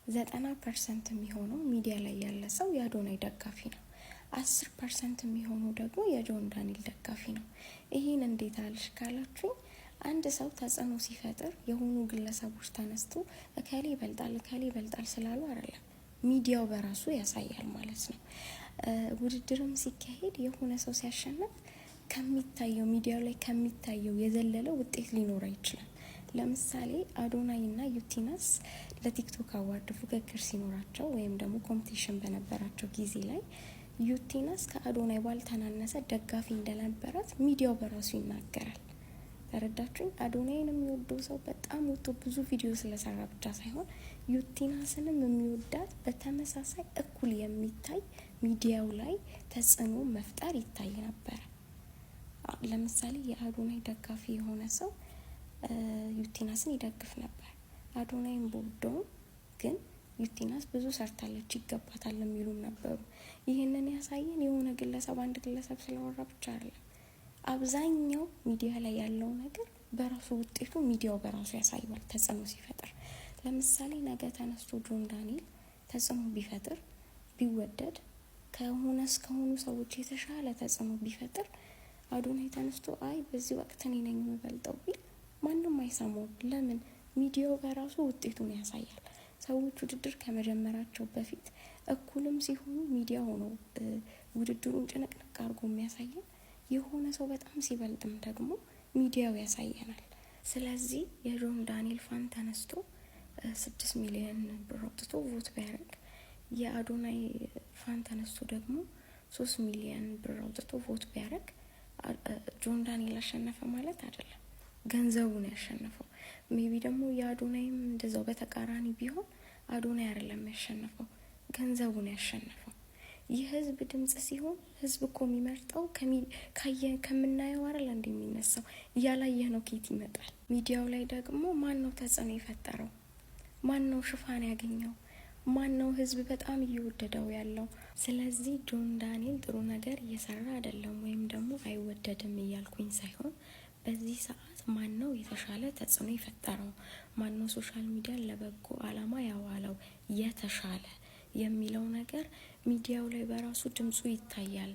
90% የሚሆነው ሚዲያ ላይ ያለ ሰው የአዶናይ ደጋፊ ነው። 10% የሚሆነው ደግሞ የጆን ዳንኤል ደጋፊ ነው። ይህን እንዴት አልሽ ካላችሁኝ፣ አንድ ሰው ተጽዕኖ ሲፈጥር የሆኑ ግለሰቦች ተነስቶ እከሌ ይበልጣል፣ እከሌ ይበልጣል ስላሉ አይደለም፣ ሚዲያው በራሱ ያሳያል ማለት ነው። ውድድርም ሲካሄድ የሆነ ሰው ሲያሸንፍ ከሚታየው፣ ሚዲያው ላይ ከሚታየው የዘለለ ውጤት ሊኖር አይችልም። ለምሳሌ አዶናይ እና ዩቲናስ ለ TikTok award ፉክክር ሲኖራቸው ወይም ደግሞ competition በነበራቸው ጊዜ ላይ ዩቲናስ ከአዶናይ ባልተናነሰ ደጋፊ እንደነበራት ሚዲያው በራሱ ይናገራል። ተረዳችሁኝ? አዶናይን የሚወደው ሰው በጣም ወጥቶ ብዙ ቪዲዮ ስለሰራ ብቻ ሳይሆን ዩቲናስንም የሚወዳት በተመሳሳይ እኩል የሚታይ ሚዲያው ላይ ተጽዕኖ መፍጠር ይታይ ነበረ። ለምሳሌ የአዶናይ ደጋፊ የሆነ ሰው ዩቲናስን ይደግፍ ነበር። አዶናይን በወደውም ግን ዩቲናስ ብዙ ሰርታለች፣ ይገባታል የሚሉም ነበሩ። ይህንን ያሳየን የሆነ ግለሰብ፣ አንድ ግለሰብ ስላወራ ብቻ አይደለም። አብዛኛው ሚዲያ ላይ ያለው ነገር በራሱ ውጤቱ ሚዲያው በራሱ ያሳየዋል ተጽዕኖ ሲፈጥር። ለምሳሌ ነገ ተነስቶ ጆን ዳንኤል ተጽዕኖ ቢፈጥር፣ ቢወደድ፣ ከሆነ እስከሆኑ ሰዎች የተሻለ ተጽዕኖ ቢፈጥር፣ አዶናይ ተነስቶ አይ በዚህ ወቅት እኔ ነኝ የምበልጠው ቢል ማንም አይሰማውም። ለምን? ሚዲያው በራሱ ውጤቱን ያሳያል። ሰዎች ውድድር ከመጀመራቸው በፊት እኩልም ሲሆኑ ሚዲያው ነው ውድድሩን ጭንቅንቅ አድርጎ የሚያሳየን። የሆነ ሰው በጣም ሲበልጥም ደግሞ ሚዲያው ያሳየናል። ስለዚህ የጆን ዳንኤል fan ተነስቶ 6 ሚሊዮን ብር አውጥቶ vote ቢያደርግ፣ የአዶናይ fan ተነስቶ ደግሞ 3 ሚሊዮን ብር አውጥቶ vote ቢያደርግ ጆን ዳንኤል አሸነፈ ማለት አይደለም። ገንዘቡን ያሸነፈው። Maybe ደግሞ የአዶናይም እንደዛው በተቃራኒ ቢሆን አዶናይ አይደለም ያሸነፈው፣ ገንዘቡን ያሸነፈው። የህዝብ ድምጽ ሲሆን ህዝብ እኮ የሚመርጠው ከምናየው አይደል እንደ የሚነሳው? እያላየ ነው ኬት ይመጣል? ሚዲያው ላይ ደግሞ ማን ነው ተጽዕኖ የፈጠረው? ማን ነው ሽፋን ያገኘው? ማን ነው ህዝብ በጣም እየወደደው ያለው? ስለዚህ ጆን ዳንኤል ጥሩ ነገር እየሰራ አይደለም ወይም ደግሞ አይወደድም እያልኩኝ ሳይሆን በዚህ ሰዓት ማን ነው የተሻለ ተጽዕኖ የፈጠረው፣ ማን ነው social media ን ለበጎ አላማ ያዋለው የተሻለ የሚለው ነገር ሚዲያው ላይ በራሱ ድምፁ ይታያል።